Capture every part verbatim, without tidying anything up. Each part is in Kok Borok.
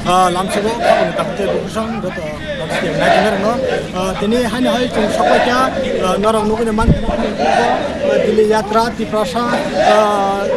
Ah, lamsogo khabangni takhuk tei bukhusong joto naitongnairokno, ah, tini haino hai chwng sokphaikha, ah, norok nugwino mankha, ah, Delhi Yatra, Tiprasa, ah,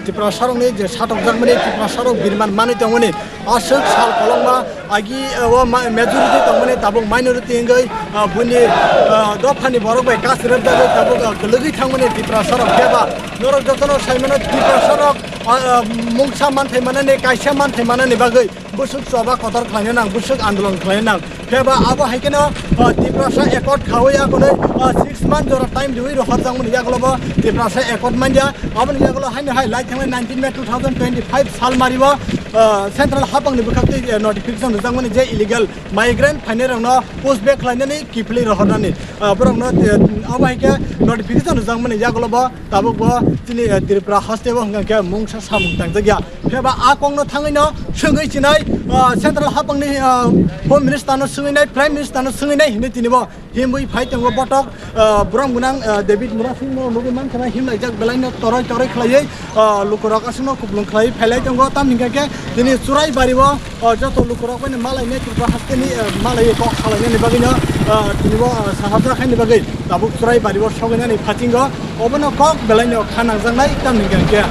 Tiprasarokni je satokjakmani, Tiprasarok birman manwi tongmani, aswk sal kolokma agi, ah, o ma-, majority tongmani, tabuk minority wngwi, ah, buini, ah, dophani borok bai kasirwk jagwi tabuk, ah, kwlwgwi thangmani Tiprasarok. Phiya ba norok jotono saimano Tiprasarok, ah, ah, mungsa manthai manani, kaisa manthai manani bagwi bwswk choba kotor khlaina nang, bwswk andolon khlaina nang. Phiya ba abo hai kheno, ah, Tiprasa accord khaui akonwi, ah, six month jora time riui rohorjakmani yagulo bo Tiprasa accord manya. Aboni yagulo haino hai lai thangnai nineteen May two thousand twenty-five sal mario, ah, central hapangni bwkhaktwi, eh, notification rwjakmani je illegal migrant phainairokno push back khlainani kiphilwi rohornani, ah, borokno, eh, abo hai khe notification rwjakmani yagulo bo tabuk bo chini, eh, Tripura hasteo hwnkha khe mungsa samung tangjak ya. Phiya ba a kokno thangwi no swngwi chinai, ah, central hapangni, ah, home minister no swngwi nai, prime minister no swngwi nai hinwi tini bo himwi phai tongo botok, ah, borom gwnang, ah, David Murasing no nugwi mankha na himlaijak belai no toroi toroi khlaiwi, ah, lukurok aswk no kuplung khlaiwi phailai tongo. Tamni hwnkha khe tini Churaibari o, ah, joto lukurok bai no malai nai Tripura haste ni, ah, malai kok salai nani bagwi no, ah, tini bo, ah, sahajak haini bagwi tabuk Churaibari o sogwi nani phatingo. Obono kok belai no kha nangjaknai tamni hwnkhe.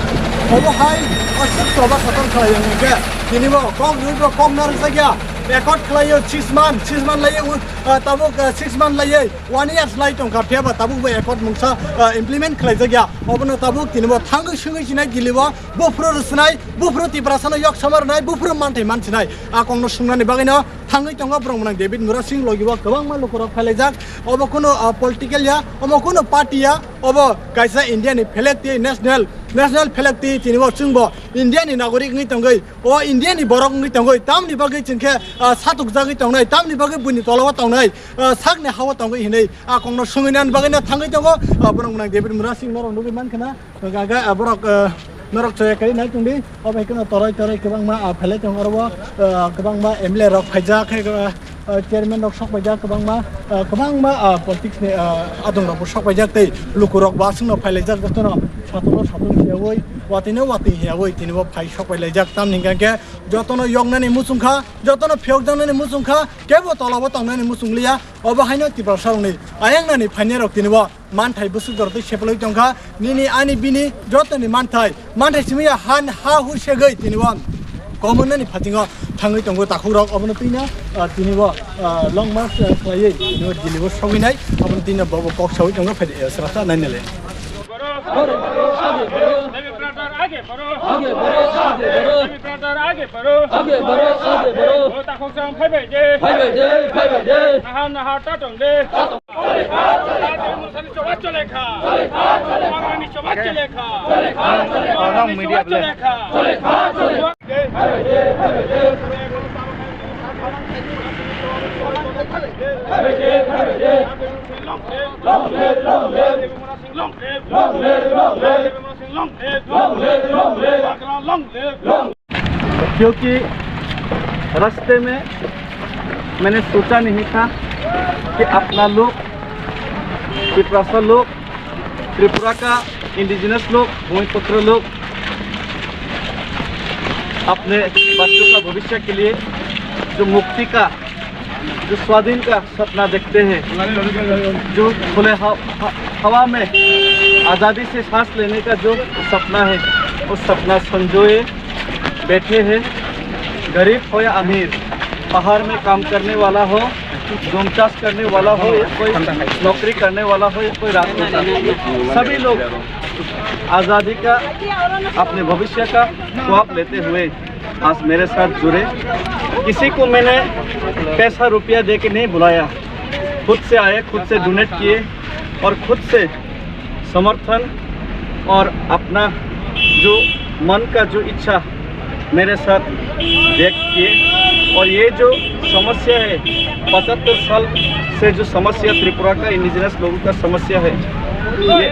Obo hai aswk choba kotor khlai ya hwnkhe. Tini bo kok rwui bo kok narwkjak ya. Accord khlai o six month, six month lai o, ah, tabuk, ah, six month lai o one year lai tongkha, phiya ba tabuk bo accord mungsa, ah, implement khlaijak ya. Obono tabuk tini bo thangwi swngwi sinai Delhi o buphuru rwsnai, buphuru Tiprasano yok sama rwnai, buphuru manthai mansinai. A kokno swngnani bagwi no thangwi tongo borok mwnang David Murasing logi o kwbangma lukurok phailaijak. Obo kuno, ah, political ya, obo kuno party ya, obo kaisa India ni flag twi national, national flag twi tini bo chwng bo India ni nagorik wngwi tongwi, o India ni borok wngwi tongwi, tamni bagwi chwng khe, ah, satukjagwi tongnai, tamni bagwi buini tola o tongnai, ah, sakni ha o tongwi hinwi a kokno swngwi nani bagwi no thangwi tongo, ah, borok mwnang David Murasing norok nugwi mankha na. Hwnkha khe, ah, borok, ah, norok chaya kari nai tongdi, obo hai kheno toroi toroi kwbangma, ah, phelai tongo oro o, ah, kwbangma M L A rok phaijak, khe, ah, ah, chairman rok sok paijak kwbangma, ah, kwbangma, ah, politics ni, ah, adong rok bo sok paijak tei luku rok bo aswk no phailaijak jotono satung no satung hiyaui watwi no watwi hiyaui tini bo phai sok pailaijak tamni hwnkha khe jotono yoknani muchung kha, jotono phiyokjaknani muchung kha, kebo tola o tongnani muchung liya, obo haino Tiprasa rokni ayang nani phainai rok tini bo manthai bwswk jorotwi sepolwi tongkha, nini ani bini jotoni manthai, manthai simi ya han ha hu segwi tini bo komornani phatingo thangwi tongo takhukrok, obono twino, ah, tini bo, ah, long march, ah, khlaiwi tini bo Delhi o sogwinai, obono twino bobo kok sawi tongo, phai, eh, srasa nainale. आगे बढ़ो, आगे बढ़ो। आगे बढ़ो, आगे बढ़ो। आगे बढ़ो, आगे बढ़ो। आगे बढ़ो, आगे बढ़ो। Bo takhuk chang phaibai de. Phaibai de, phaibai de। Naha, naha, tatong de। Tatong। Chole kha, chole kha, chole kha, chole kha। Chole kha, chole kha, chole kha। Chole kha, chole kha। Chole kha, chole kha। Chole kha, chole kha। Long live, long live। Long live, long live। Long live, long live। Long live, long live। क्योंकि रास्ते में मैंने सोचा नहीं था कि अपना लोग, तिपरासा लोग, त्रिपुरा का इंडिजिनस लोग, भूमिपुत्र लोग अपने बच्चों का भविष्य के लिए जो मुक्ति का, जो स्वाधीन का सपना देखते हैं, जो खुले ह-, ह-, हवा में आज़ादी से सांस लेने का जो सपना है, वो सपना संजोए बैठे हैं। गरीब हो या अमीर, पहाड़ में काम करने वाला हो, डोमचास करने वाला हो, या कोई नौकरी करने वाला हो, या कोई राजनेता, सभी लोग आज़ादी का, अपने भविष्य का ख्वाब लेते हुए आज मेरे साथ जुड़े। किसी को मैंने पैसा रुपया दे के नहीं बुलाया, खुद से आए, खुद से डोनेट किए और खुद से समर्थन और अपना जो मन का जो इच्छा मेरे साथ व्यक्त किए। और ये जो समस्या है, पचहत्तर साल से जो समस्या त्रिपुरा का इंडिजिनस लोगों का समस्या है, ये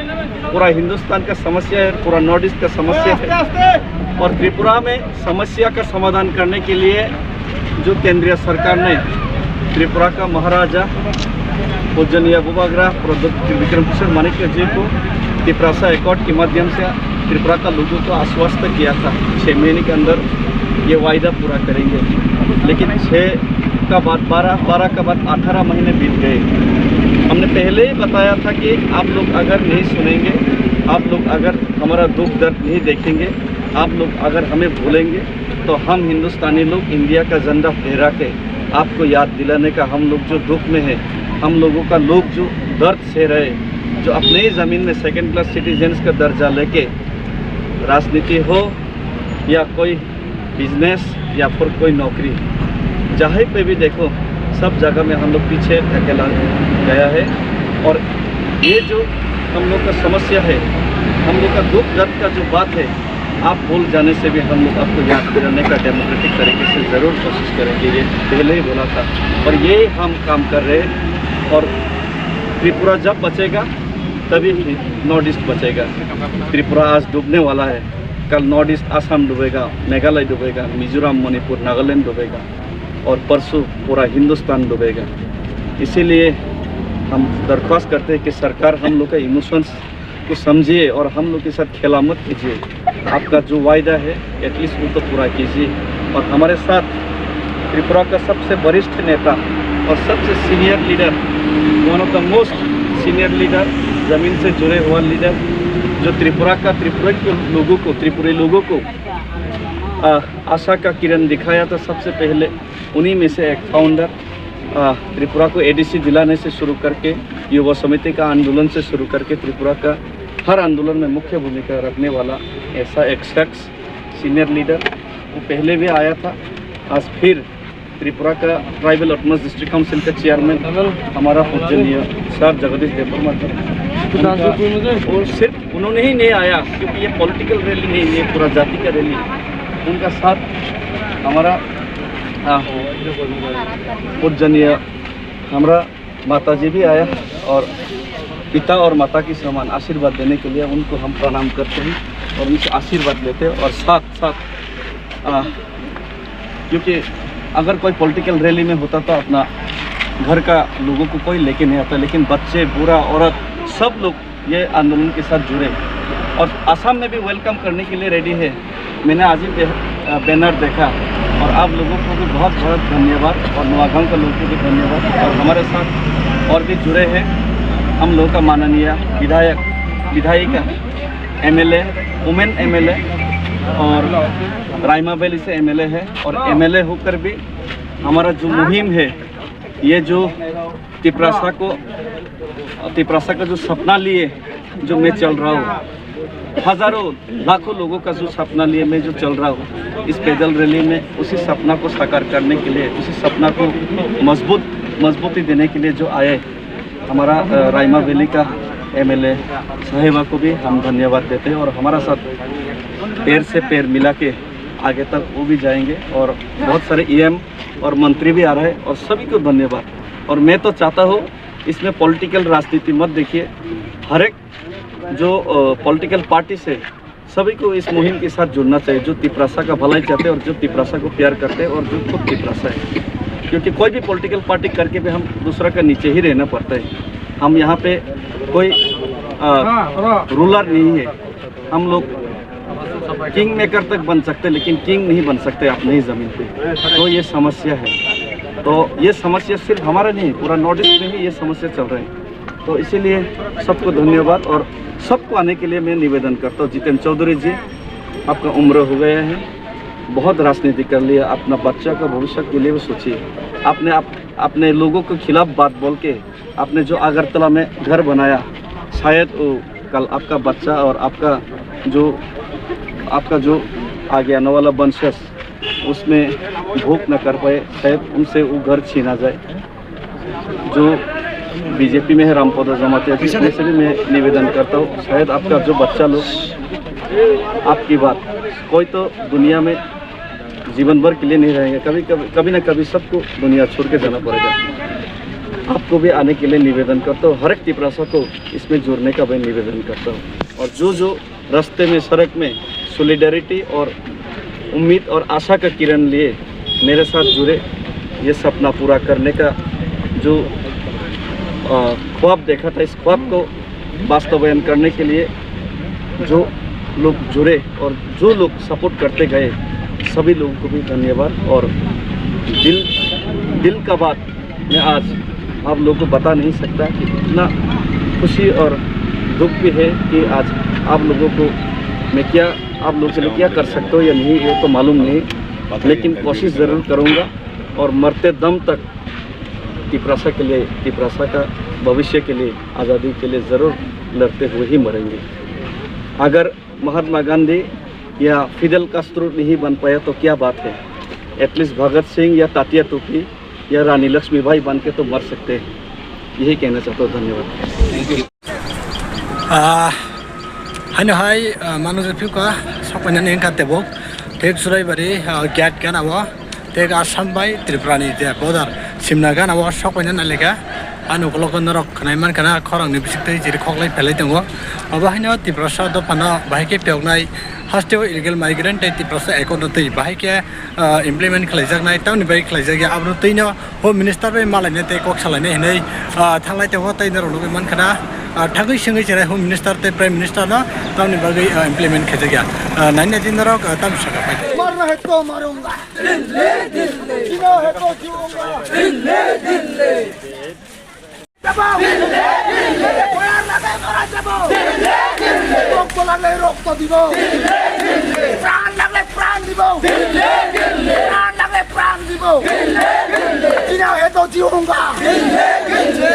पूरा हिंदुस्तान का समस्या है, पूरा नॉर्थ ईस्ट का समस्या है। और त्रिपुरा में समस्या का समाधान करने के लिए जो केंद्रीय सरकार ने त्रिपुरा का महाराजा पूजनीय बुबाग्रह प्रद्योत त्रिविक्रम किशोर माणिक्य जी को तिपरासा एकॉर्ड के माध्यम से त्रिपुरा का लोगों को आश्वस्त किया था, छह महीने के अंदर ये वायदा पूरा करेंगे। लेकिन छः का बाद बारह, बारह का बाद अठारह महीने बीत गए। हमने पहले ही बताया था कि आप लोग अगर नहीं सुनेंगे, आप लोग अगर हमारा दुख दर्द नहीं देखेंगे, आप लोग अगर हमें भूलेंगे, तो हम हिंदुस्तानी लोग इंडिया का झंडा फहरा के आपको याद दिलाने का, हम लोग जो दुख में है, हम लोगों का लोग जो दर्द सह रहे, जो अपने ही ज़मीन में सेकंड क्लास सिटीजन्स का दर्जा लेके राजनीति हो या कोई बिजनेस या फिर कोई नौकरी, जहाँ पे भी देखो, सब जगह में हम लोग पीछे धकेला गया है। और ये जो हम लोग का समस्या है, हम लोग का दुख दर्द का जो बात है, आप भूल जाने से भी हम लोग आपको याद दिलाने का डेमोक्रेटिक तरीके से ज़रूर कोशिश करेंगे, ये पहले ही बोला था। और ये हम काम कर रहे हैं। और त्रिपुरा जब बचेगा, तभी नॉर्थ ईस्ट बचेगा। त्रिपुरा आज डूबने वाला है, कल नॉर्थ ईस्ट, आसाम डूबेगा, मेघालय डूबेगा, मिजोरम, मणिपुर, नागालैंड डूबेगा और परसों पूरा हिंदुस्तान डूबेगा। इसीलिए हम दरख्वास्त करते हैं कि सरकार हम लोग का इमोशंस को समझिए और हम लोग के साथ खेला मत कीजिए। आपका जो वायदा है, एटलीस्ट वो तो पूरा कीजिए। और हमारे साथ त्रिपुरा का सबसे वरिष्ठ नेता और सबसे senior leader, one of the most senior leader, ज़मीन से जुड़े हुआ लीडर, जो त्रिपुरा का, त्रिपुरा के लोगों को, त्रिपुरी लोगों को, आ, आशा का किरण दिखाया था सबसे पहले, उन्हीं में से एक फाउंडर। आ, त्रिपुरा को एडीसी दिलाने से शुरू करके, युवा समिति का आंदोलन से शुरू करके, त्रिपुरा का हर आंदोलन में मुख्य भूमिका रखने वाला ऐसा एक शख्स, सीनियर लीडर, वो पहले भी आया था। आज फिर त्रिपुरा का ट्राइबल ऑटोनमस डिस्ट्रिक्ट काउंसिल का चेयरमैन हमारा पूजनीय सर जगदीश देववर्मा जी, उनका, वो सिर्फ उन्होंने ही नहीं आया, क्योंकि ये पॉलिटिकल रैली नहीं, ये पूरा जाति का रैली। उनका साथ हमारा, आ, पूजनीय हमारा माता जी भी आया और पिता और माता की समान आशीर्वाद देने के लिए उनको हम प्रणाम करते हैं और उनसे आशीर्वाद लेते हैं। और साथ साथ, आ, क्योंकि अगर कोई पॉलिटिकल रैली में होता तो अपना घर का लोगों को कोई लेके नहीं आता, लेकिन बच्चे, बूढ़ा, औरत, सब लोग ये आंदोलन के साथ जुड़े और आसाम में भी वेलकम करने के लिए रेडी है। मैंने आज ही बे-, अ, बैनर देखा और आप लोगों को भी बहुत बहुत धन्यवाद और नवागांव के लोगों को भी धन्यवाद। और हमारे साथ और भी जुड़े हैं हम लोगों का माननीय विधायक, विधायिका, एमएलए, वुमेन एमएलए और रायमा वैली से एमएलए है। और एमएलए होकर भी हमारा जो मुहिम है, ये जो तिपरासा को, तिपरासा का जो सपना लिए जो मैं चल रहा हूँ, हजारों लाखों लोगों का जो सपना लिए मैं जो चल रहा हूँ इस पैदल रैली में, उसी सपना को साकार करने के लिए, उसी सपना को मजबूत, मजबूती देने के लिए जो आए हमारा, अ, रायमा वैली का एमएलए साहिबा को भी हम धन्यवाद देते हैं। और हमारा साथ पैर से पैर मिला के आगे तक वो भी जाएंगे और बहुत सारे ईएम और मंत्री भी आ रहे हैं और सभी को धन्यवाद। और मैं तो चाहता हूँ इसमें पॉलिटिकल राजनीति मत देखिए, हर एक जो, अ, पॉलिटिकल पार्टी से सभी को इस मुहिम के साथ जुड़ना चाहिए, जो तिपरासा का भलाई चाहते हैं और जो तिपरासा को प्यार करते हैं और जो खुद तिपरासा है। क्योंकि कोई भी पॉलिटिकल पार्टी करके भी हम दूसरा का नीचे ही रहना पड़ता है। हम यहाँ पे कोई, अ, रूलर नहीं है। हम लोग किंग मेकर तक बन सकते हैं, लेकिन किंग नहीं बन सकते अपने ही ज़मीन पे। तो ये समस्या है। तो ये समस्या सिर्फ हमारा नहीं, पूरा नॉर्थ ईस्ट में ही ये समस्या चल रही है। तो इसीलिए सबको धन्यवाद और सबको आने के लिए मैं निवेदन करता हूँ। जितेंद्र चौधरी जी, आपका उम्र हो गया है, बहुत राजनीति कर लिया, अपना बच्चा का भविष्य के लिए भी सोचिए। आपने आप, अपने लोगों के खिलाफ बात बोल के आपने जो अगरतला में घर बनाया, शायद वो कल आपका बच्चा और आपका जो, आपका जो आगे आने वाला वंशज उसमें भोग न कर पाए, शायद उनसे वो घर छीना जाए। जो बीजेपी में है रामपद जमातिया जी, उनसे भी मैं निवेदन करता हूँ, शायद आपका जो बच्चा लोग, आपकी बात, कोई तो दुनिया में जीवन भर के लिए नहीं रहेंगे, कभी कभी, कभी ना कभी सबको दुनिया छोड़ के जाना पड़ेगा। आपको भी आने के लिए निवेदन करता हूँ, हर एक तिपरासा को इसमें जुड़ने का मैं निवेदन करता हूँ। और जो जो रास्ते में, सड़क में सॉलिडारिटी और उम्मीद और आशा का किरण लिए मेरे साथ जुड़े, ये सपना पूरा करने का जो, अ, ख्वाब देखा था, इस ख्वाब को वास्तवायन करने के लिए जो लोग जुड़े और जो लोग सपोर्ट करते गए, सभी लोगों को भी धन्यवाद। और दिल, दिल का बात मैं आज आप लोगों को बता नहीं सकता कि कितना खुशी और दुख भी है कि आज आप लोगों को मैं क्या, आप लोगों के लिए क्या कर सकता हूँ या नहीं, ये तो मालूम नहीं, लेकिन कोशिश ज़रूर करूँगा और मरते दम तक तिपरासा के लिए, तिपरासा का भविष्य के लिए, आज़ादी के लिए ज़रूर लड़ते हुए ही मरेंगे। अगर महात्मा गांधी या फिडेल कास्ट्रो नहीं बन पाया तो क्या बात है, एटलीस्ट भगत सिंह या तात्या टोपी या रानी लक्ष्मीबाई बन के तो मर सकते हैं। यही कहना चाहता हूँ। धन्यवाद। Ah, haino hai, ah, mano je phiuka, sokpainani wngkha tebok, thik Churaibari, ah, gate gana o, thik Assam bai Tripura ni je border, simna gana o sokpaina naileka, ani ukulok norok khwnai mankha na, khorang ni bisik twi chiri khoklai phelai tongo. Obo haino Tiprasa dophano bahai khe phiyoknai, haste o illegal migrant tei Tiprasa account o twi bahai khe ah, implement khlaijaknai, tamni bagwi khlaijakya, abono twino Home Minister bai malaina tei kok salaina hinwi, ah, thanglai tongo, tei norok nugwi mankha na, ah, thangwi swngwi chinai Home Minister tei Prime Minister no tamni bagwi, ah, implement khaijakya. Ah, naina di norok, ah, tamni saka phai. मारना है तो मारूंगा। दिल्ली, दिल्ली। जीना है तो जीऊंगा। दिल्ली, दिल्ली। রক্ত লাগলে রক্ত দিব, প্রাণ লাগলে প্রাণ দিব, প্রাণ লাগলে প্রাণ দিব। जीना है तो जीऊंगा,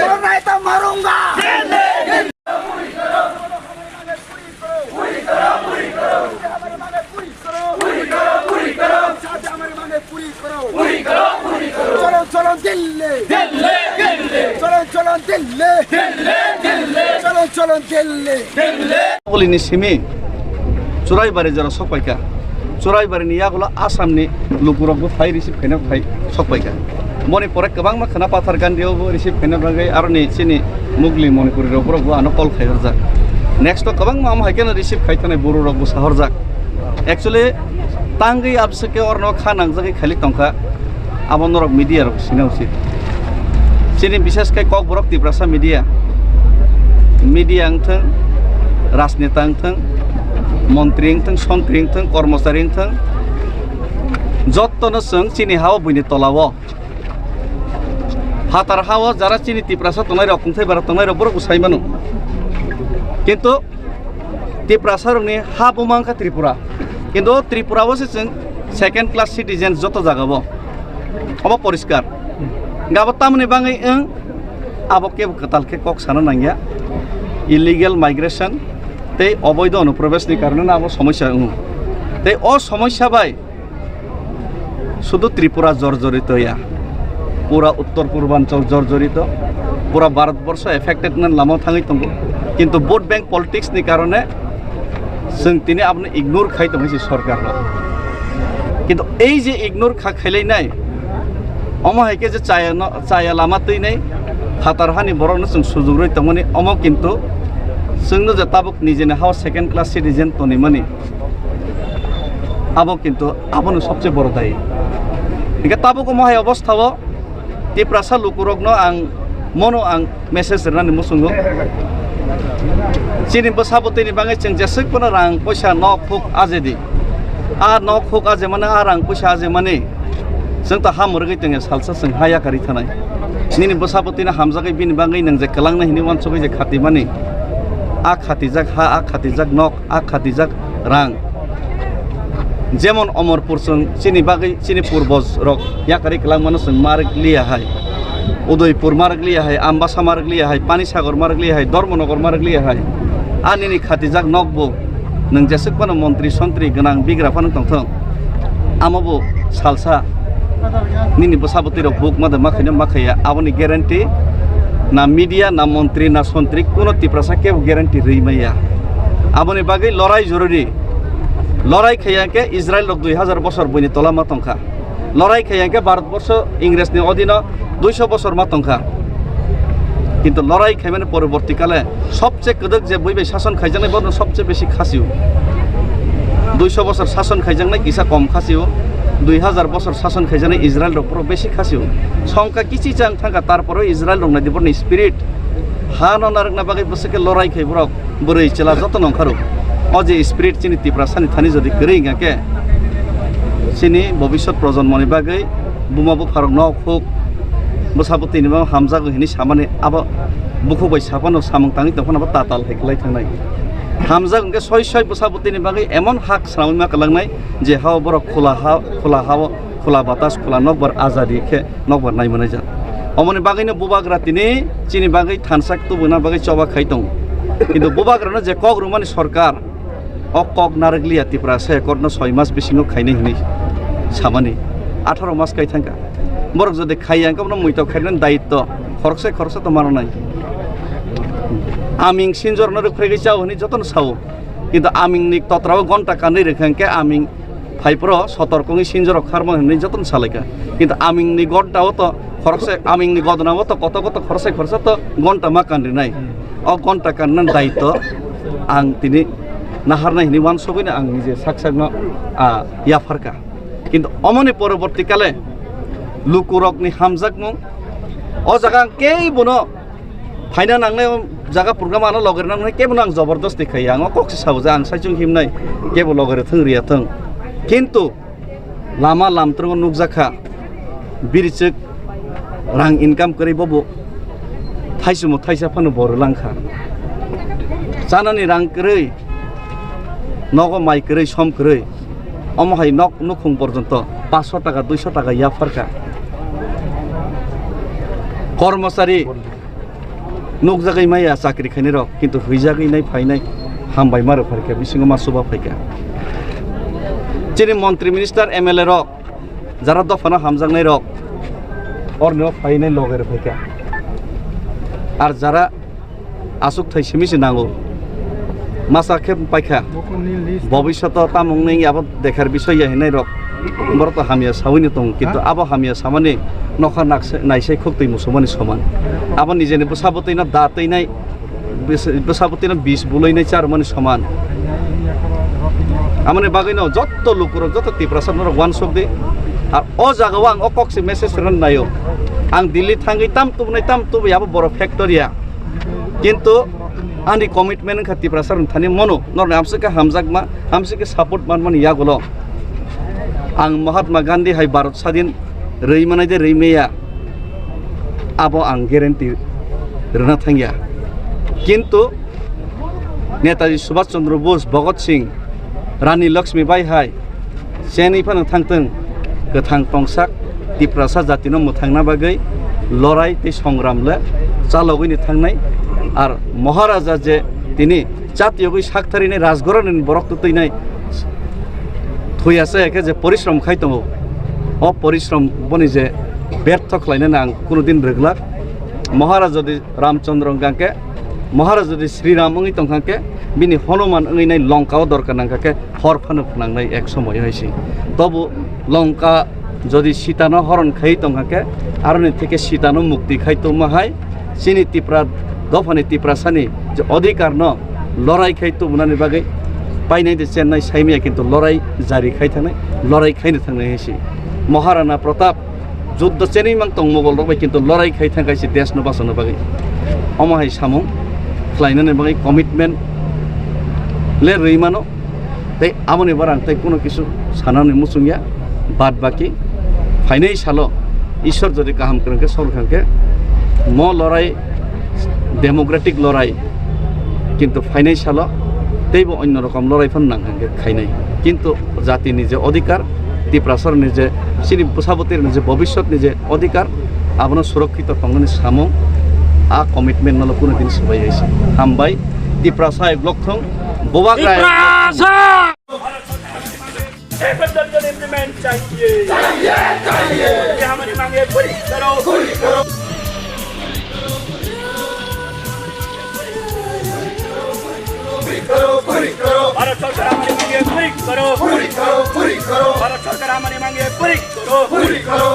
मरना है तो मारूंगा। पूरी करो, पूरी करो। पूरी करो, पूरी करो। साथ हमारे मांगे पूरी करो। पूरी करो, पूरी करो। चलो, चलो दिल्ली। दिल्ली, दिल्ली। चलो, चलो दिल्ली। दिल्ली, दिल्ली। चलो, चलो दिल्ली। Delhi. Bwlini simi Churaibari jora sokpaikha. Churaibari ni yagulo Assam ni lukurokbo phai receive khaina phai sokpaikha. Boni pore kwbangma khwna Pathar Gandhi o bo receive khaina bagwi aroni chini Mugli Manipuri rok borok bo ano call khai horjak. Next o kwbangma omo hai kheno receive khai thanai buru rok bo sa horjak. Actually tangwi abswk khe orno kha nangjagwi khailik tongkha. Abo norok media rok sina usit. Chini bishes khai Kokborok Tiprasa media, media wngthwng, rajneta wngthwng, montri wngthwng, sontri wngthwng, kormochari wngthwng, jottono chwng chini hao buini tolao. Phatar hao jara chini Tiprasa tongnai rok, kungthai bara tongnai rok borok bo sai mano. Kintu Tiprasa rokni ha buma wngkha Tripura. Kintu o Tripura o se chwng second class citizen joto jaga o. Obo poriskar. Gabo tamoni bangwi wng abo kebo kwtal khe kok sana nangya. Illegal migration tei oboido onuprobeshni karone abo somosya wngo. Tei o somosya bai শুধু ত্রিপুরা জর্জরিত ইয়া, পুরা উত্তর পূর্বাঞ্চল জর্জরিত, পুরা ভারতবর্ষ এফেক্টেড নান লামা থাঙি তঙ্গো। কিন্তু ভোট ব্যাংক পলিটিক্স নি কারণে जों tini abono ignore khai tongwi si sorkar no. Kintu ei je ignore kha khailai nai, omo hai khe je chaya no, chaya lama twi nai, phatar hani borok no chwng sujug rwi tongmani, omo kintu chwng no je tabuk nijeni hao second class citizen tonwi mani. Abo kintu abono sobse boro dayi. Hingke tabuk omo hai obostha o Tiprasa lukurokno ang mono ang message rwnani muchungo. Chini bwsa bwtwini bagwi chwng jeswk phano rang poisa nok huk ajedi. A nok huk ajemani, a rang poisa ajemani. Chwng ta ham rwgwi tongya salsa chwng ha yakarwi thanai. Nini bwsa bwtwino hamjagwi bini bagwi nwng je kwlangna hinwi uansugwi je khatimani. A khatijak ha, a khatijak nok, a khatijak rang. Jemon Omorpur chwng chini bagwi chini purboj rok yakarwi kwlangmano chwng marwk liya hai. Udaipur marwk liya hai, Ambasa marwk liya hai, Panisagar marwk liya hai, Dharmanagar marwk liya hai. A nini khatijak nokbo nwng jeswk phano montri sontri gwnang bigra phano tongthwng. Amo bo salsa nini bwsa bwtwi rok buk ma de ma khaino ma khaiya, aboni guarantee na media, na montri, na sontri, kuno Tiprasa kebo guarantee rwi maya. Aboni bagwi lorai jorori. Lorai khaiya khe Israel rok dui hajar bosor buini tola ma tongkha. Lorai khaiya khe Bharatborsho Ingresni odino duiso bosor ma tongkha. Kintu lorai khaimani poroborti kale sobse kwdwk je bui bai sason khaijaknai bono sobse besi khasio. Duiso bosor sason khaijaknai kisa kom khasio. Dui hajar bosor sason khaijaknai Israel rok poro besi khasio. Songkha kichi chang thangkha, tarpore Israel rok naidi borni spirit. Ha no narwkna bagwi bwswk khe lorai khai borok. Bwrwi chwla joto nongkharo. O je spirit chini Tiprasani thani jodi kwrwi wngya khe, chini bobisot projonmoni bagwi Buma bupharok nok huk, bwsa bwtwini bagwi hamjago hinwi samani abo bukhuk bai saphano samung tangwi tongphano abo tatal hai kwlai thangnai. Hamjak hwnkhe soi soi bwsa bwtwini bagwi emon hak swnamwi ma kwlangnai je hao borok khula ha, khula hao, khula batas, khula nokbar azadi khe nokbar nai manai jak. Omoni bagwino bubagra tini chini bagwi thansa tubuna bagwi choba khai tongo. Kintu bubagrano je kok rwmani sorkar, o kok narwkliya Tiprasa accord no soi mas bisingo khainai hinwi samani. Atharo mas kai thangkha. Borok jodi khaiya hwnkhe bono muitok khainani dayitto khoroksa khoroksa to mananai. Aming sinjorno rwkphregwi chao hinwi jotono sao. Kintu amingni totrao gonta kanwi rwkha hwnkhe aming phaiphro sotorkongwi sinjorok kharma hinwi jotono salaikha. Kintu amingni gonta o to khoroksa, amingni godona o to koto koto khoroksa khoroksa to gonta ma kanrinai. O gonta kanna daitto ang tini naharnai hinwi uansugwino ang nije sak sakno, ah, yapharkha. Kintu omoni poroborti kale lukurokni hamjakmung o jaga ang keibono phaina nangnai, o jaga program ano logerna nangnai kebono ang jobordosti khaiya. Ang o kok se sabo je ang saichung himnai kebo logere thwng riya thwng. Kintu lama lamtrongo nukjakha, birichwk rang income kwrwi bobo thaichwmo thaisa phano bo rwlangkha. Chanani rang kwrwi, nogo mai kwrwi, som kwrwi, omo hai nok nukhung porjonto paanch sho taka, dui sho taka yapharkha. Kormochari nukjagwi maya chakri khainai rok, kintu huijagwi nai phainai hambai ma rwphaikha, bisingo ma chuba phaikha. Chini montri minister M L A rok, jara dophano hamjaknai rok, orni o phainai loge rwphaikha. Ar jara aswk thai simi se nango, masa khe paikha. Bobishoto tamung nung abo dekhar bisoy ya hinai rok, borok to hamya sawini tongo, kintu abo hamya samani nokha nakse-, naisai khuk twi musumani soman. Abo nijeni bwsa bwtwino da twinai, bwsa, bwsa bwtwino bis bulainai charmani soman. Amoni bagwino jotto lukurok, jotto Tiprasa norok uansuk di. Ar o jagao ang o kok se message rwna naio. Ang Delhi thangwi tam tubunai, tam tubui abo borok factory ya. Kintu ani commitment wngkha Tiprasa rwng thani mono, norni amswk khe hamjakma, amswk khe support manmani yagulo. Ang Mahatma Gandhi hai Bharat sadin rwi manai de rwi maya, abo ang guarantee rwna thangya. Kintu Netaji Subhash Chandra Bose, Bhagat Singh, Rani Lakshmi Bai hai chenwi phano thangtwng, kwthang tongsak Tiprasa jatino mwthangna bagwi lorai tei songram le chalogwini thangnai. Ar Maharaja je tini chatiyogwi saktharinai rajgoronini borok twtwinai thuyasa ekhe je porishrom khai tongo, o porishrom boni je bertho khlainani ang kunu din rwglak. Maharaja di Ramchandra wngkha khe, Maharaj jodi Sri Ram wngwi tongkha khe, bini Hanuman wngwi nai Lanka o dorkar nangkha khe, hor phano phnangnai ek somoy hai se. Tobo Lanka jodi Sita no horon khai tongkha khe, aroni theke Sita no mukti khai tongma hai, chini Tipra dophani Tiprasani je odhikar no lorai khai tubunani bagwi painai de chennai saimaya, kintu lorai jari khai thangnai, lorai khaino thangnai hai se. Maharana Pratap juddo chenwi mang tong Mogol rok bai, kintu lorai khai thang kaisa desh no bachana bagwi. Omo hai samung khlainani bagwi commitment le rwi mano. Tei aboni bara ang tei kuno kisu sanani muchung ya. Bad baki phainai salo Ishwar jodi kaham kwrwng khe, sorkha khe, mo lorai, democratic lorai, kintu phainai salo teibo onno rokom lorai phano nang hwnkhe khainai. Kintu jatini je odhikar, Tiprasarni je, chini bwsa bwtwirokni je bobishyotni je odhikar, abono surokkito tongnani samung, a commitment no kuno din swbai hai se. Hambai, Tiprasa ek lok thung, Bubagra ek lok thung. Tiprasa! एक दर्जन एग्रीमेंट चाहिए। चाहिए, चाहिए। ये हमारी मांगे पूरी करो। पूरी करो। पूरी करो, पूरी करो। भारत सरकार हमारी मांगे पूरी करो। पूरी करो, पूरी करो। भारत सरकार हमारी मांगे पूरी करो। पूरी करो।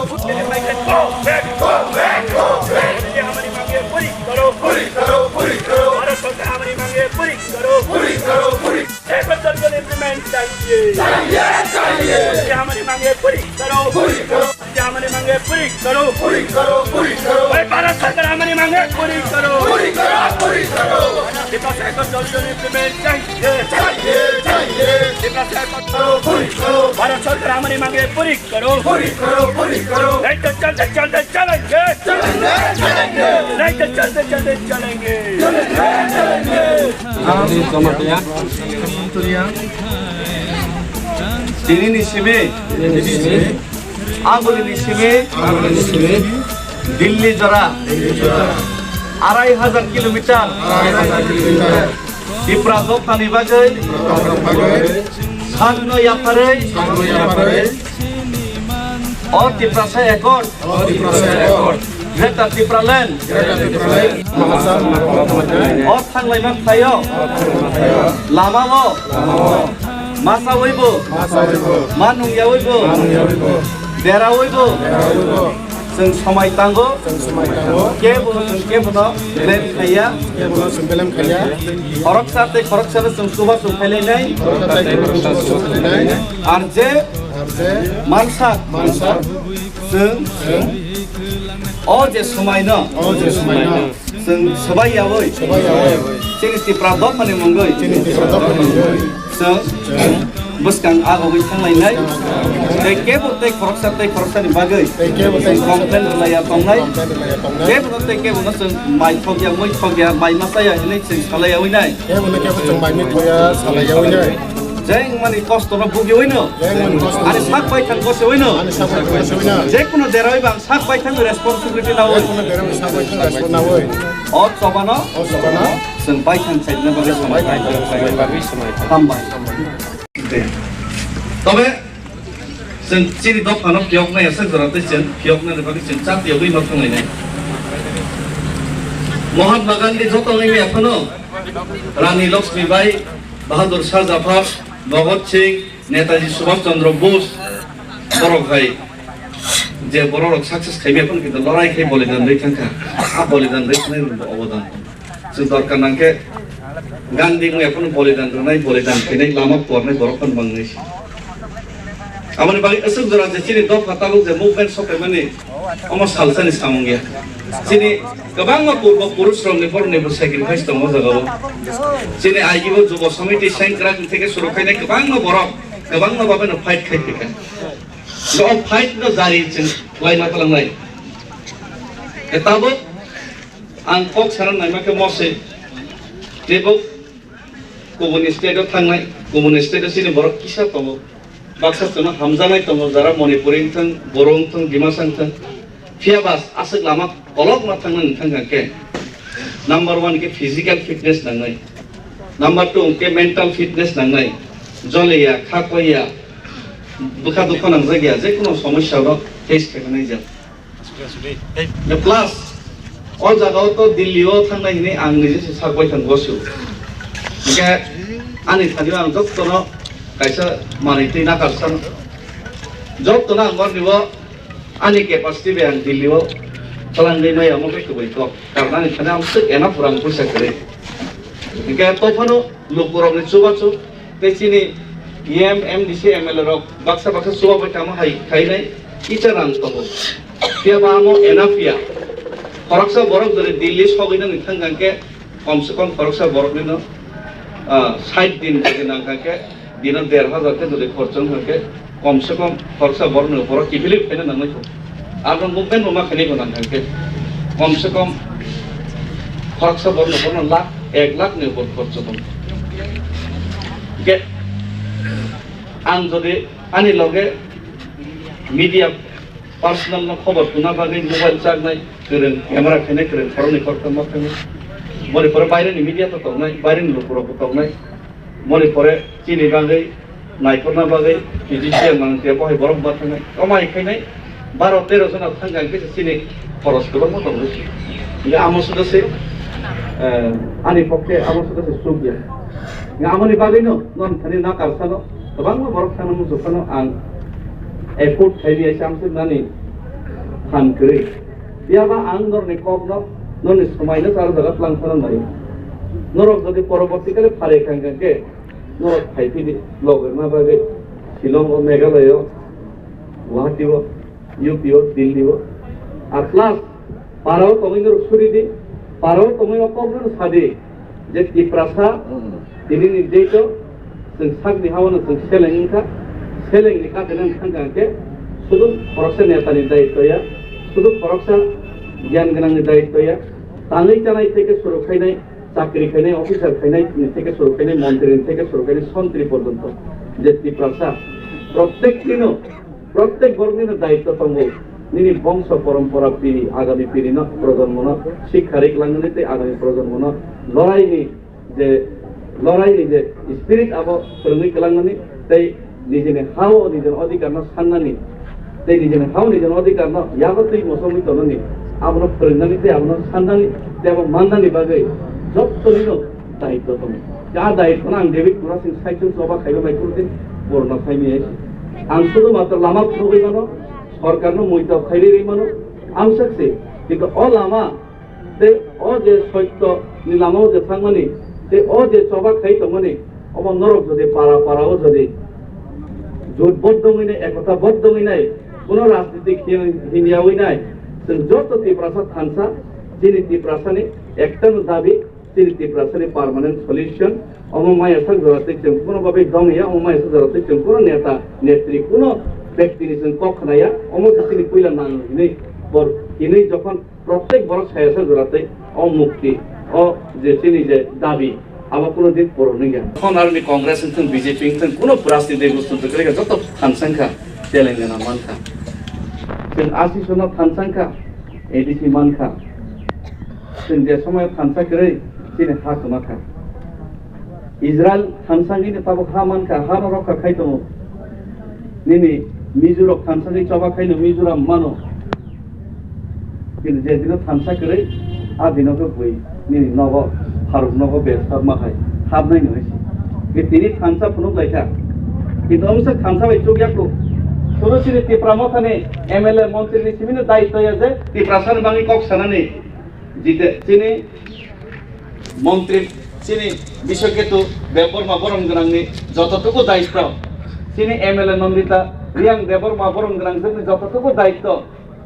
ये हमारी मांगे पूरी करो। पूरी करो, पूरी करो। भारत सरकार हमारी मांगे पूरी करो। पूरी करो, पूरी। एक दर्जन एग्रीमेंट चाहिए। चाहिए, चाहिए। ये हमारी मांगे पूरी करो। पूरी करो। ये हमारी मांगे पूरी करो, पूरी करो, पूरी करो। भाई, भारत सरकार हमारी मांगे पूरी करो, पूरी करो, पूरी करो। तिप्रा से एक जल्दी जल्दी implement चाहिए, चाहिए, चाहिए। तिप्रा से एक करो, पूरी करो। भारत सरकार हमारी मांगे पूरी करो, पूरी करो, पूरी करो। नहीं तो चलते चलते चलेंगे, चलेंगे, चलेंगे। नहीं तो चलते चलते चलेंगे, चलेंगे, चलेंगे। Tini ni simi, tini ni simi, anguli ni simi, anguli ni simi, Delhi jora, Delhi jora, arai hajar kilometer, arai hajar kilometer, Tipra dophani bagwi, Tipra dophani bagwi, sakno yapharwi, sakno yapharwi, o Tiprasa Accord, o Tiprasa Accord, Greater Tipraland, Greater Tipraland, o thanglaima phaio, lama o, lama o, ma chawibo, ma chawibo, ma nungyawibo, ma nungyawibo, derawibo, derawibo, chwng somai tango, chwng somai tango, kebo chwng kebono blame khaiya, kebono chwng blame khaiya, khoroksa tei khoroksa no chwng chubachu khailainai, khoroksa tei khoroksa no chubachu khailainai, ar je, ar je, mansak, mansak, chwng, chwng, o je somai no, o je somai no, chwng swbai yawi, swbai yawi, chini Tipra dophani mungwi, chini Tipra dophani mungwi, chwng, chwng, bwskang agogwi thanglainai, tei kebo tei khoroksa tei khoroksani bagwi, tei kebo tei chwng complain rwlaiya tongnai, complain rwlaiya tongnai, kebono tei kebono chwng mai thokya, mui thokya, mai ma chaya hinwi chwng salai yawi nai, kebono kebo chwng mai mui thokya, salai yawi nai. Jeng mani kosto no bugiwi no, jeng mani kosto no ani sak bai thang gose wi no, ani sak bai thang gose wi no, je kuno derawi bang sak bai thang responsibility na wi. Kono derawi sak bai thang responsibility na wi. O chobano, o chobano, chwng bai thang sai na bagwi samai, bai thang sai na bagwi samai. Hambai. Tobe chwng chini dophano phiyoknai aswk jora tei chwng phiyoknani bagwi chwng chak yogwi ma thanglainai. Mahatma Gandhi joto wngwi maya phano Rani Lakshmi Bai, Bahadur Shah Zafar, Bhagat Singh, Netaji Subhash Chandra Bose, borok hai je borok rok success khaimaya phano kintu lorai khai bolidan rwi thangkha. A bolidan rwi thangnai rokni obodan chwng dorkar nangkhe Gandhi wngya phano bolidan rwnai, bolidan khainai, lama pornai borok phano mangnai. Aboni bagwi aswk jora je chini dopha tabuk je movement sokphaimani, omo salsani samung ya. Chini kwbangma purbo purush rokni borokni bo sacrifice tongo o jagao. Chini agibo Jubo Samiti Sengkrak theke suru khainai kwbangma borok, kwbangma babai no fight khai phika. O fight no jari chwng khlaima tlangnai. E tabuk ang kok sana naima khe mose. Tebo kubuni state o thangnai, kubuni state o chini borok kisa tongo. Baksa chwngno hamjaknai tongo, jara Manipuri wngthang, Boro wngthang, Dimasa wngthang. Phiya ba aswk lama kolokma thangna wngthang khe, number one khe physical fitness nangnai, number two khe mental fitness nangnai, joliya, kha koiya, bwkha dukho nangjak ya, je kono somosya no face khaina naijak. Plus, o jaga o to Delhi o thangnai hinwi ang nije se sak bai thang gosu. Hingkhe ani thani o ang jotto no kaisa manwi twi nakar san. Jotto no ang borni o ani capacity bai ang Delhi o thalangwi maya omo khe kubui kok. Karna ani thani ang swk ena pura ang puisa kwrwi. Hingkhe to phano lukurokni chubachu tei chini E M, M D C, M L A rok baksa baksa chuba bai tamo hai khainai icha rang tongo. Phiya ba amo ena phiya. Khoroksa borok jodi Delhi sogwi nani thang khe, kom se kom khoroksa borok nino, ah, sait din jodi nang khe, dino der hajar khe jodi khorchong khe, kom se kom khoroksa borok ni borok kiphilwi phaina nangnai kho. Aro movement bo ma khainai kho nang khe, kom se kom khoroksa borok ni borok lakh, ek lakh ni borok khorcho tong. Ge, ang jodi ani loge media personal no khobor tuna bagwi mobile chaknai kwrwng, camera khainai kwrwng, khoroknwi khoroktham ma khainai. Boni pore baireni media to tongnai, baireni lukurokbo tongnai. Boni pore chini bagwi naikorna bagwi physician nang khe bohai borok ma thangnai. Omo hai khainai baro tero jona thang khe chini khoros kwbangma tongnai. Hingkhe amo suda se, eh, ani pokhe amo suda se suk ya. Hingkhe amoni bagwino non thani na karsano kwbangma borok thangna muchuk phano ang effort khaidi ai chamsik nani phan kwrwi. Phiya ba ang norokni kokno, norokni swmaino charo jaga twlang phano nai. Norok jodi poroborti kale phalwi kha hwnkhe, norok phai phidi logorna bagwi Shillong o, Meghalaya o, Guwahati o, U P o, Delhi o. Ar plus, parao tongwi norok suri di, parao tongwi o kok no sa di, je Tiprasa, tini ni date o, chwng sakni ha-o no chwng seleng wngkha, seleng ni kate nang thangkha hwnkhe, sudu khoroksa neta ni daitw ya, sudu khoroksa giyan gwnang ni daitw ya, tangwi chanai theke suru khainai, chakri khainai, officer khainai ni theke suru khainai, montri ni theke suru khainai, sontri porjonto, je Tiprasa, prottek dino, prottek borok nino daitw tongo, nini bongso porompora piri, agami piri no, projonmo no sikha ri kwlangnani tei agami projonmo no lorai ni je, lorai ni je spirit abo phwrwngwi kwlangnani tei nijini ha-o nijini odhikar no sannani tei nijini ha-o nijini odhikar no yago twi mosongwi tongnani abono phwrwngnani tei abono sannani tei abo mannani bagwi jotto nino daitw tongo. A daitw no ang David Murasing saichung choba khaiba bai kunu din purno khaimaya. Ang sudu matro lama phunugwi mano, sorkar no muitok khairwi mano, ang sakse. Kintu o lama tei o je soitto ni lama o je thangmani, tei o je choba khai tongmani, obo norok jodi para para o jodi jotbodh dongwi nai, ekota bodh dongwi nai, kuno rajnitik hin-, hinyawi nai, chwng joto Tiprasa thansa, chini Tiprasa ni ekta no dabi, chini Tiprasa ni permanent solution, omo maya sak jora tei chwng kuno babai dong ya, omo maya sak jora tei chwng kuno neta, netri, kuno bekti ni chwng kok khna ya, omo se chini puila nang hinwi, bor hinwi jokhon prottek borok saya sak jora tei o mukti, o je chini je dabi, abo kuno din purun wngya. Khon aroni Congress wngthung, B J P wngthung, kuno plastic de gusto to kre joto thansa wngkha, Telangana mankha. Chwng asi sono thansa wngkha, A D C mankha. Chwng je somoyo thansa kwrwi chini ha kwma kha. Israel thansa wngwi tabuk ha mankha, ha no rokha khai tongo. Nini Mizo rok thansa wngwi choba khai no Mizoram mano. Kintu je dino thansa kwrwi, a dino khe bui nini nogo, Faruk nogo bebsa ma hai habnai no hai se. Ke tini thansa phunuk lai kha. Kintu omsa thansa bai chuk ya kuk. Suru sini Tipra Motha ni M L A montri ni simi no daitw ya je Tiprasa ni bangwi kok sanani. Jite chini montri chini Biswaketu Debbarma borom gwnangni jototuku daitw, chini M L A Nandita Reang Debbarma borom gwnang jwkni jototuku daitw,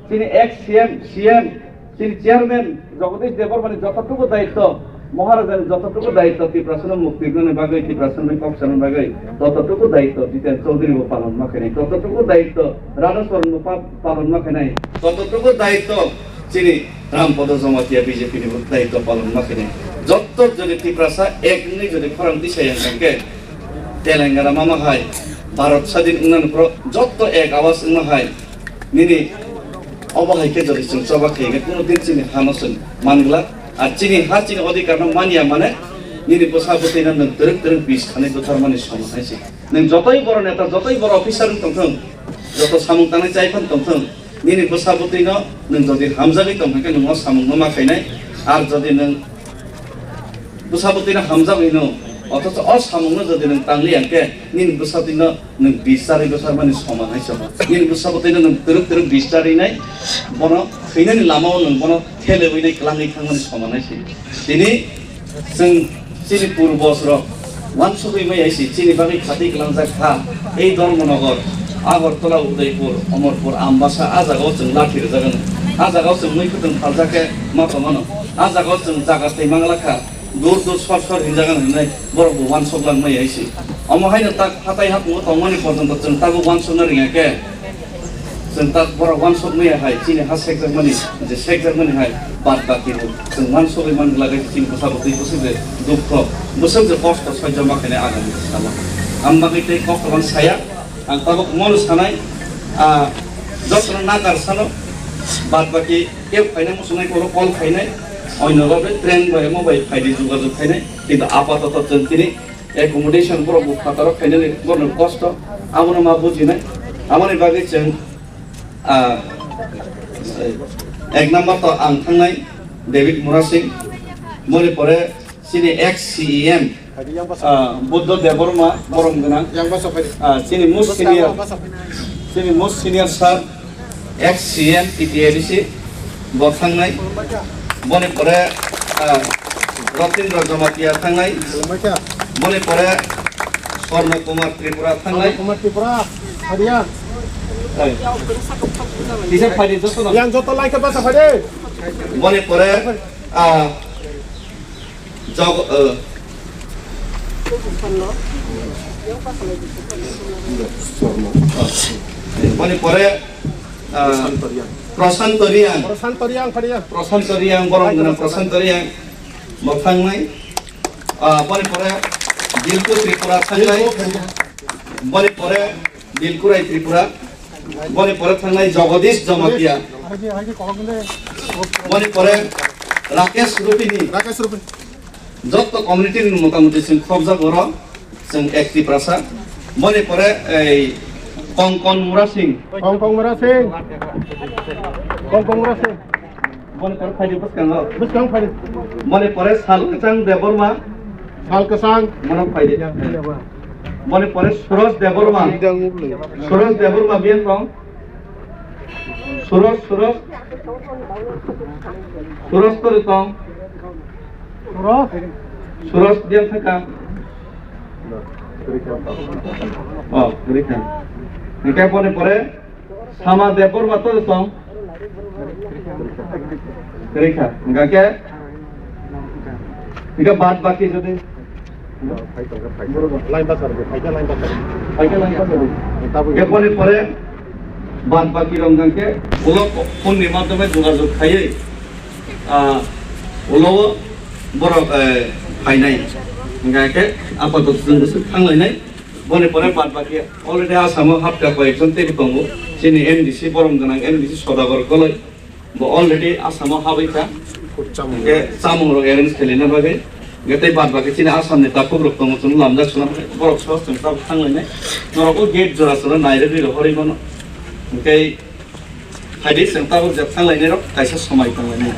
chini ex C M, C M, chini chairman Jagadish Debbarmani jototuku daitw, Maharajani jototuku daitw Tiprasano mukti rwnani bagwi, Tiprasano kok sanani bagwi jototuku daitw Jiten Chaudhary bo palon ma khainai, jototuku daitw Radha Charan bo pa-, palon ma khainai, jototuku daitw chini Ram Podo Jamatia B J P ni bo daitw palon ma khainai. Jotto jodi Tiprasa ek wngwi jodi khorang tisai yang khe Telangana mama hai Bharat sadin wngnani phoro jotto ek awas wngma hai nini obo hai khe jodi chwng choba khe khe kuno din chini hano chwng mangla. Ar chini ha chini odhikar no manya mane nini bwsa bwtwi no nwng twrwk twrwk bis khanai bwtharmani somo hai se. Nwng jotoi boro neta, jotoi boro officer wng tongthung, joto samung tangnai chai phan tongthung, nini bwsa bwtwi no nwng jodi hamjagwi tong khe nwng o samung no ma khainai, ar jodi nwng bwsa bwtwi no hamjagwi no, othocho o samung no jodi nwng tangli yang khe, nini bwsa bwtwi no nwng bis charwi bwsarmani soman hai soman. Nini bwsa bwtwi no nwng twrwk twrwk bis charwi nai, bono thwinani lama o nwng bono thelewi nai kwlangwi thangmani soman hai se. Tini Chwng chini purbosh rok uansugwi maya se chini bagwi khati kwlangjak kha. Ei Dharmanagar, Agartala, Udaipur, Amarpur, Ambasa, a jagao chwng lathi rwjak anw. A jagao chwng mui kwthwng phaljak khe ma tongmano. A jagao chwng jaga thai mangla kha. Dur dur sor sor hinjak anw hinwi borok bo uansuk lang maya se. Omo haino tak hatai hapungo tongmani porjonto chwng tabuk uansukna ringya khe. Chwng ta borok uansuk maya hai chini ha sekjakmani, je sekjakmani hai bad baki bo chwng uansugwi man glak hai chini bwsa bwtwi bwswk je dukho, bwswk je kosto soijo ma khainai agami salo. Ang bagwi tei kok kwbang saya, ang tabuk mono sanai, ah, jotono nakar sano, bad baki kebo phainai muchungnai koro call khainai, oino rok bai train bai omo bai phaidi jogajog khainai, kintu apatoto chwng tini accommodation borok bo phataro khainani borokni kosto, abono ma bujinai. Aboni bagwi chwng, ah, ek number to ang thangnai David Murasing, boni pore chini ex C E M, ah, Buddha Debbarma borom gwnang, ah, chini most senior, chini most senior sir, ex C M T T A D C bo thangnai, boni pore, ah, Ratindra Jamatia thangnai, boni pore Swarna Kumar Tripura thangnai, Kumar Tripura, Hariyan. Kisa phaidi joto no. Yang joto lai khe basa phaidi. Boni pore, ah, jog, eh, boni pore, ah, Prashanto Riang. Prashanto Riang phaidi. Prashanto Riang, borok gwnang Prashanto Riang. Bo thangnai. Ah, boni pore Dilku Tripura thangnai. Boni pore Dilkurai Tripura. Boni pore thangnai Jagadish Jamatia. Boni pore Rakesh Rupini. Rakesh Rupini. Jotto community ni motamuti chwng khobjak oro, chwng ek Tiprasa. Boni pore ei Kongkon Mura Singh. Kongkon Mura Singh. Kongkon Mura Singh. Boni pore phaidi bwskango. Bwskang phaidi. Boni pore Sal Kwchang Debbarma. Sal Kwchang. Bono phaidi. Boni pore Suraj Debbarma. Suraj Debbarma biyang tong. Suraj, Suraj. Suraj kori tong. Suraj. Suraj biyang thaka. Oh, Rikha. Hingke boni pore Sama Debbarma to tong. Rikha, hingka ke? Hingka bad baki jodi? Line pasar, phaikha line pasar. Phaikha line pasar. Tabuk. Hingke boni pore bad baki rok hingka ke ulo phone ni madhyome jogajog khaiwi, ah, ulo borok, eh, phainai. Hingka ke apatot jwng bwswk thanglainai. Boni pore bad baki already Assam o hapkha koyekjon teibo tongo. Chini M D C borom gwnang M D C Sodagar Goloi. Bo already Assam o habwi kha. Hwnkhe chamung rok arrange khailina bagwi. Hwnkhe tei bad baki chini Assam ni takhuk rok tongo, chwng lamjak swnam borok sohor chwng tabuk thanglainai. Norok o gate jora jora nairwgwi rohorwi mano. Hwnkhe phaidi chwng tabuk je thanglainai rok kaisa somai tonglainai.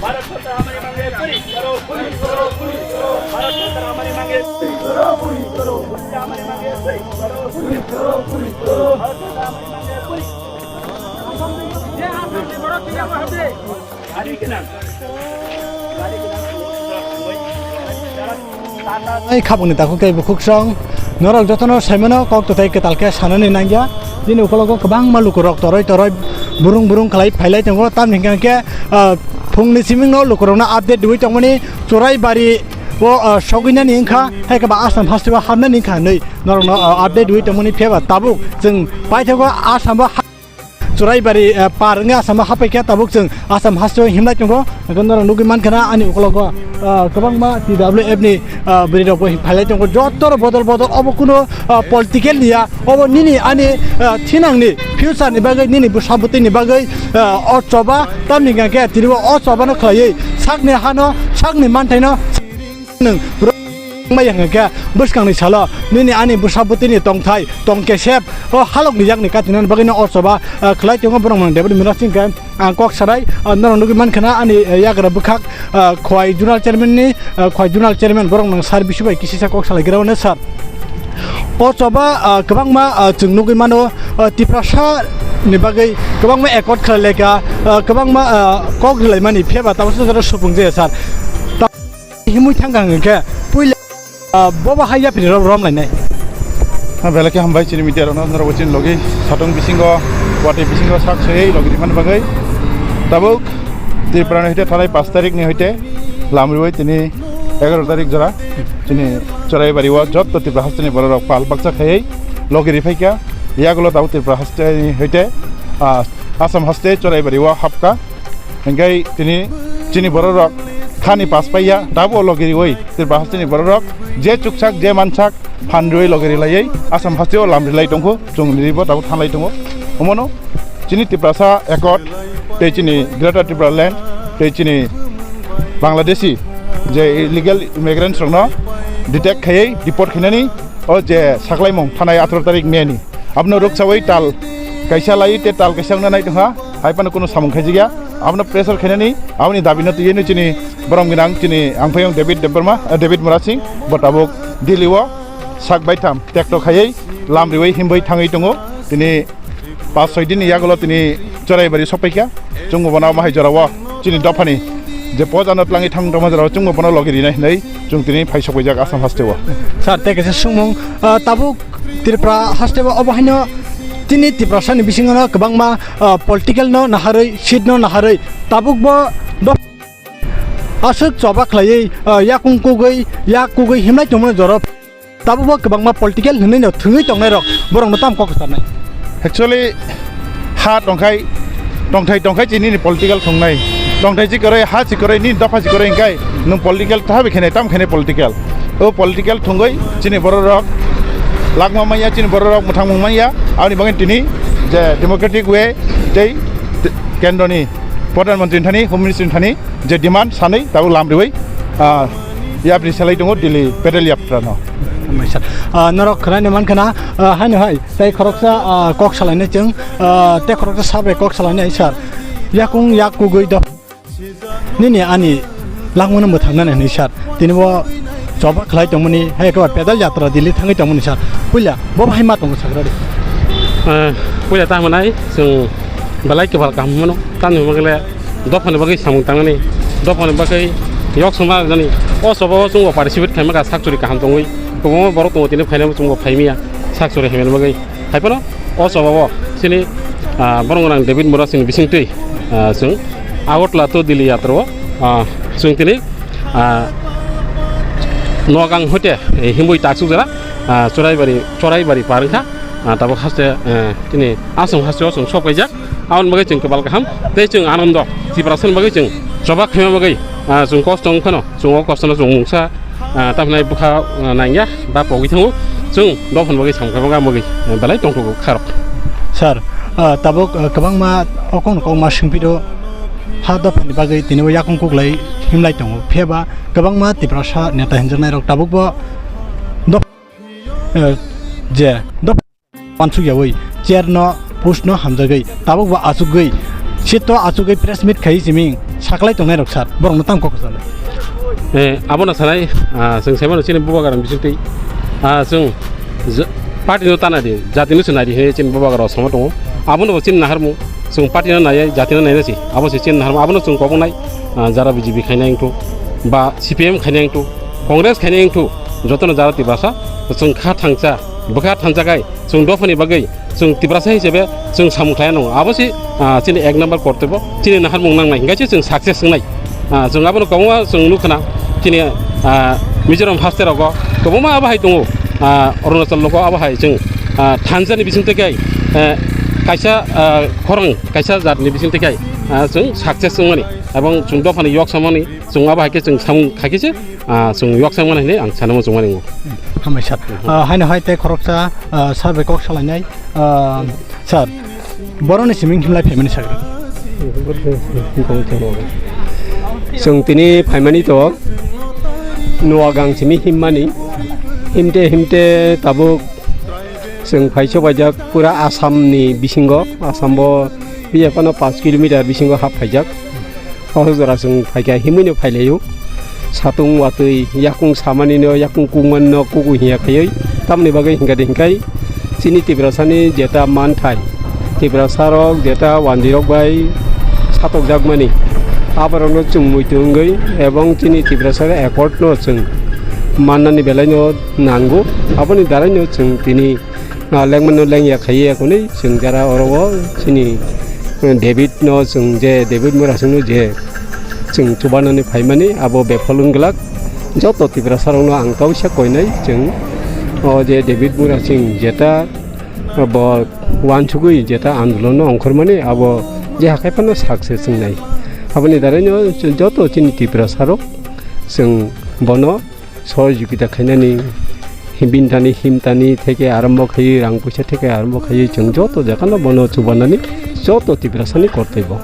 Bharat সরকার আমাদের মাঙে free করো, free করো, free করো। ভারত সরকার আমাদের মাঙে free করো, free করো। আমাদের মাঙে free করো, free করো, free করো। ভারত সরকার আমাদের মাঙে free। Ai khabangni takhuk tei bukhuk song norok jotono saimano kok to tei kwtal khe sanani nangya. Bini ukologo kwbangma lukurok toroi toroi burung burung khlai phailai tongo. Tamni hwnkhe, ah, phungni simingno lukurokno update rwui tongmani Churaibari o, ah, sogwinani wngkha, hai khe ba Assam hasteo hapnani wngkha hinwi norokno, ah, update rwui tongmani phiya ba tabuk chwng paithago Assam o ha-, Churaibari, ah, par wngwi Assam o hapai khe tabuk chwng Assam hasteo himlai tongo. Hwnkhe norok nugwi mankha na ani ukologo, ah, kwbangma T W F ni, ah, bwrwi rok bo phailai tongo. Joto rok bodol bodol obo kuno, ah, political ni ya, obo nini ani, ah, thinang ni future ni bagwi, nini bwsa bwtwi ni bagwi, ah, o choba tamni hwnkhe tini bo o choba no khlaiwi sakni hano sakni manthai no nwng mai hwnkhe bwskangni salo nini ani bwsa bwtwi ni tongthai tong kesep o halok ni yakni katinani bagwi no o choba, ah, khlai tongo borok mang David Mirasing khe. Ang kok sarai, ah, norok nugwi mankha na ani, eh, yagra bwkhak, ah, Khowai Zonal Chairman ni, ah, Khowai Zonal Chairman borok nang sir bisu bai kisisa kok salai gra mano sir. O choba, ah, kwbangma, ah, chwng nugwi mano, ah, Tiprasa ni bagwi kwbangma accord khlai lai kha, ah, kwbangma, ah, kok rwlai mani phiya ba tabuk se jora supung je sir. Ta-, himwi thang kha hwnkhe puila Ah, bobo hai yapri rom, rom lainai. Ha, belai khe hambai chini media rokno, norok chini logi satung bisingo, watwi bisingo sak soyei logi rimani bagwi. Tabuk Tripura ni hoite thanai pash tarik ni hoite lamriwi tini egaroh tarik jora chini Churaibari o jotto Tripura hasteni borok rok pal baksa khaiwi logi riphai kha. Yagulo tabuk Tripura hasteni hoite, ah, Assam haste Churaibari o hapkha. Hingke tini chini borok rok thani pass paiya, tabo logi riwi Tripura hasteni borok rok je chuksak, je mansak, phan riwi logi rilaiwi Assam hasteo lam rilai tongkho, chwng ribo tabo thanglai tongo. Omono chini Tiprasa Accord tei chini Greater Tripura Land tei chini Bangladeshi je illegal immigrants rokno detect khaiwi deport khainani o je saklaimung thanai atharo tarik May ni. Abono rwksawi tal kaisa lai tei tal kaisa wngna nai tongkha, hai phano kunu samung khaijak ya. Abono pressure khainani, aboni dabi no twiwi no chini borom gwnang chini angphayung David Debbarma, eh, David Murasing, bo tabuk Delhi o Sak baitham tekto khaiwi lam riwi himbai thangwi tongo. Tini pas soi din ni yagulo tini Choraibari sokpaikha. Chwngbo bono omo hai jorao chini dophani je poja no twlangwi thang tongma jorao chwngbo bono logi rinai hinwi chwng tini phai sokpaijak Assam hasteo. Sir, tei kaisa swngmung, ah, tabuk Tripura hasteo obo haino tini Tiprasani bisingo no kwbangma, ah, political no naharwi, seat no naharwi tabukbo do-, aswk choba khlaiwi, ah, yakung kugwi, yak kugwi himlai tongmani jorao. Tabukbo kwbangma political hinwi no thwngwi tongnai rok, borok no tam kok sanai. Actually, ha tongkhai, tongthai tongkhai chini ni political thwngnai. Tongthai chi kwrwi, ha chi kwrwi, ni dopha chi kwrwi hingkai, nwng political thabi khenai, tam khenai political. O political thwngwi chini borok rok lakma manya, chini borok rok mwthangmung manya, aboni bagwi tini je democratic way tei kendroni Pradhan Mantri thani, Home Ministry thani, je demand sanwi tabuk lam riwi, ah, yapri selai tongo Delhi pedal yatra no. Hambai sir. Ah, norok khwnaino mankha na, ah, haino hai, tei khoroksa, ah, kok salainai chwng, ah, tei khoroksa sabai kok salainai sir. Yakung yak kugwi do. Nini ani langmano mwthangnani hinwi sir. Tini bo choba khlai tongmani, hai ekbar pedal yatra Delhi thangwi tongmani sir. Puila, bo hai ma tongo sakrari. Eh, puila ta manai, chwng belai kebal kaham mano. Tamni hwnba khe le dophani bagwi samung tangnani, dophani bagwi yok songma nani. O choba o chwngbo participate khaima kha sak chwri kaham tongwi. Kwbangma borok tongo tini phainai chwngbo phaimya sak chwri khaimani bagwi. Hai phano o choba o chini, ah, borok gwnang David Murasing bisingtwi, ah, chwng Agartala to Delhi yatra o, ah, chwng tini, ah, Nogang hoite, eh, himwi taksuk jora, ah, Choraibari, Choraibari par wngkha, ah, tabuk haste, eh, tini Assam haste o chwng sok paijak, aboni bagwi chwng kebal kaham, tei chwng Anando, Tiprasani bagwi chwng choba khaima bagwi, ah, chwng kosto wngphano, chwng o kosto no chwng mungsa, ah, tamhinai bwkha, ah, nangya, ba pogwi thango, chwng dophani bagwi samung khaima bagwi, ah, belai tongthok kharok. Sir, ah, tabuk, ah, kwbangma okong nokong ma swngphi do, ha dophani bagwi tini o yakung kuklai himlai tongo. Phiya ba kwbangma Tiprasa neta hinjaknai rok tabuk bo doph-, eh, je doph-, wansuk yawi chair no post no hamjagwi tabuk bo achugwi seat o achugwi press meet khai simi saklai tongnai rok sir, borok no tam kok kwchalo. Eh, abono sanai, ah, chwng saimano chini bubagra bisingtwi, ah, chwng je-, party no tana di, jati no se nai di hinwi chini bubagra rok sama tongo. Abono bo chini naharmung. Chwng party no naiya, jati no naina si, abo se chini naharma, abono chwng kobongnai, ah, jara B J P khainai wngthu, ba C P M khainai wngthu, Congress khainai wngthu, jotono jara Tiprasa, chwng kha thangcha, bwkha thangcha kai, chwng dophani bagwi, chwng Tiprasa hisabe, chwng samung khlaiya nango. Abo se, ah, chini ek number kortobyo, chini naharmung nangnai, hinkhe se chwng success wngnai. Ah, chwng abono kwbangma chwng nukha na, chini, ah, Mizoram haste rogo kwbangma abo hai tongo, ah, Arunachal rogo abo hai chwng, ah, thansa ni bising twi kai, eh, kaisa, ah, khorang kaisa jat ni bising twi kai, ah, chwng success wngmani, ebong chwng dophani yok samani chwng abo hai khe chwng samung khai khe se, ah, chwng yok samani hinwi ang sanamo chwng mani. Hambai sir. Ah, haino hai tei khoroksa, ah, sir bai kok salainai. Ah, sir, boroni simi himlai phaimani sakra. Chwng tini phaimani to Noagang simi himmani. Himte himte tabuk chwng phaiso baijak pura Assam ni bisingo, Assam bo biya phano paanch kilometer bisingo hap phaijak. O jora chwng phaikha himwi no phailaio. Satung watwi yakung samani no, yakung kukmani no kuku hiya khaiwi. Tamoni bagwi hinkha de hinkhai chini Tiprasani jeta manthai, Tiprasarok jeta wanjwirok bai satokjakmani, aborokno chwng muitu wngwi ebong chini Tiprasa accord no chwng mannani belai no nango. Aboni darai no chwng tini Ah, lengmano lengya khaiwi ekhonwi chwng jara oro o chini, eh, David no chwng je David Murasing no je chwng chubanani phaimani abo befol wng glak. Joto Tiprasa rokno ang kaisa koinai chwng o je David Murasing jeta bo wansugwi jeta andolon no ongkhormani abo je hakhai phano success wngnai. Aboni darai no joto chini Tiprasa rok chwng bono sohojogita khainani, himtani, himtani theke arombo khaiwi, rang puisa theke arombo khaiwi, chwng joto jaga no bono chubanani joto Tiprasani kortoi bo.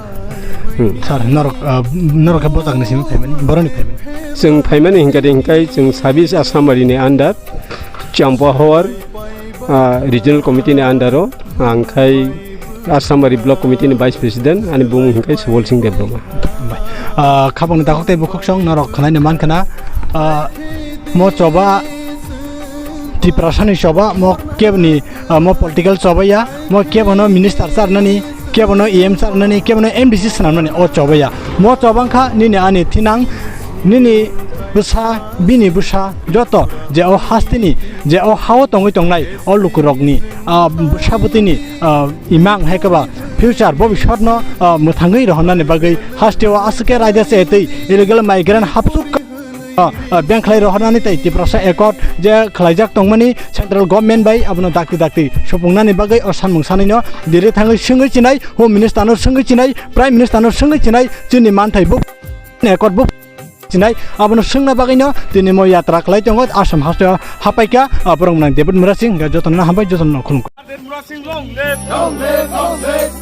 Hmm. Sir, norok, ah, norok khe bojak ni simi phaimani, boroni phaimani? Chwng phaimani hinkhe de hinkhai chwng sabis Asambari ni under, Champahawar, ah, regional committee ni under o, ang khai Asambari Block Committee ni Vice President, ani bumung hinkhe Subol Singh Debbarma. Hambai. Ah, khabangni takhuk tei bukhuksong norok khwnaino mankha na, ah, mo choba Tiprasani choba mo keboni, ah, mo political choba ya, mo kebono minister charnani, kebono E M charnani, kebono M D C swnamnani o choba ya. Mo choba wngkha nini ani thinang, nini bwsa, bini bwsa, joto je o hasteni, je o hao tongwi tongnai o lukurokni, ah, bwsa bwtwini, ah, imang hai khe ba future bobisotno, ah, mwthangwi rohornani bagwi hasteo aswk khe raida se twi illegal migrant hapsuk, ah, ah, bengkhlai rohornani tei Tiprasa Accord je khlaijak tongmani central government bai abono dakti dakti supungnani bagwi o samung sanino dire thangwi swngwi chinai, Home Minister no swngwi chinai, Prime Minister no swngwi chinai, chini manthai bo Accord bo chinai, abono swngna bagwino tini mo yatra khlai tongo Assam hasteo hapaikha, ah, borok nang David Murasing, jotono hambai, jotono khulumkha. Murasing long live. Long live, long live.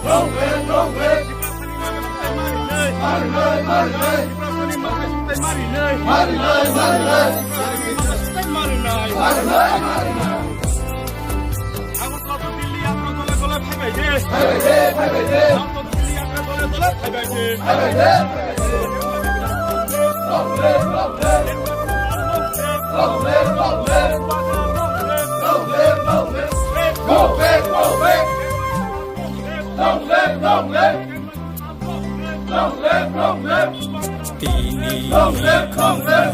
Long live, long live. Marinai, marinai. Marinai, marinai. Marinai, marinai. Marinai, marinai. Agartala to Delhi yatra dole dole phaibai de. Phaibai de, phaibai de. Agartala to Delhi yatra dole dole phaibai de. Phaibai de. Long live, long live. Long live, long live. Long live, long live. Go back, go back. Long live, long live. Long live, long live. Long live, long live.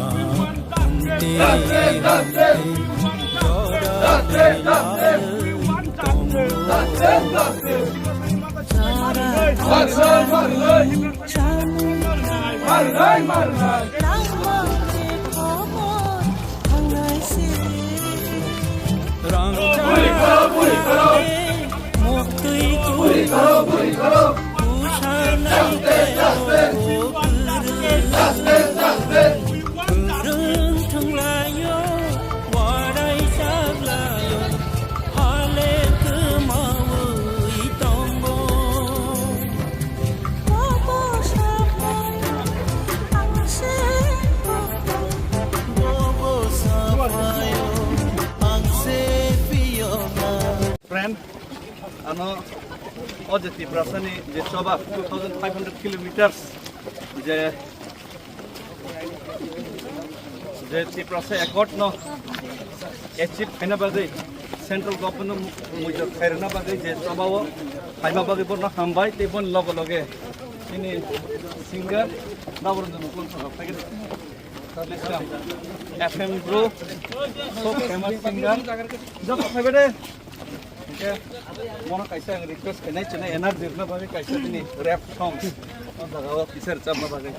Friend, ano o je Tiprasani je choba two thousand five hundred kilometers je, je Tiprasa Accord no achieve khaina bagwi, central government no muitor khairokna bagwi je choba o phaima bagwi bono hambai tei boni loge loge chini singer Nabaranjan Mukul Saha phaikhwlai. F M bro, so famous singer. Joto phaibai de. Hingke bono kaisa ang request khainai, chini energy rwna bagwi kaisa bini rap songs o jaga o kisa rwchapna bagwi.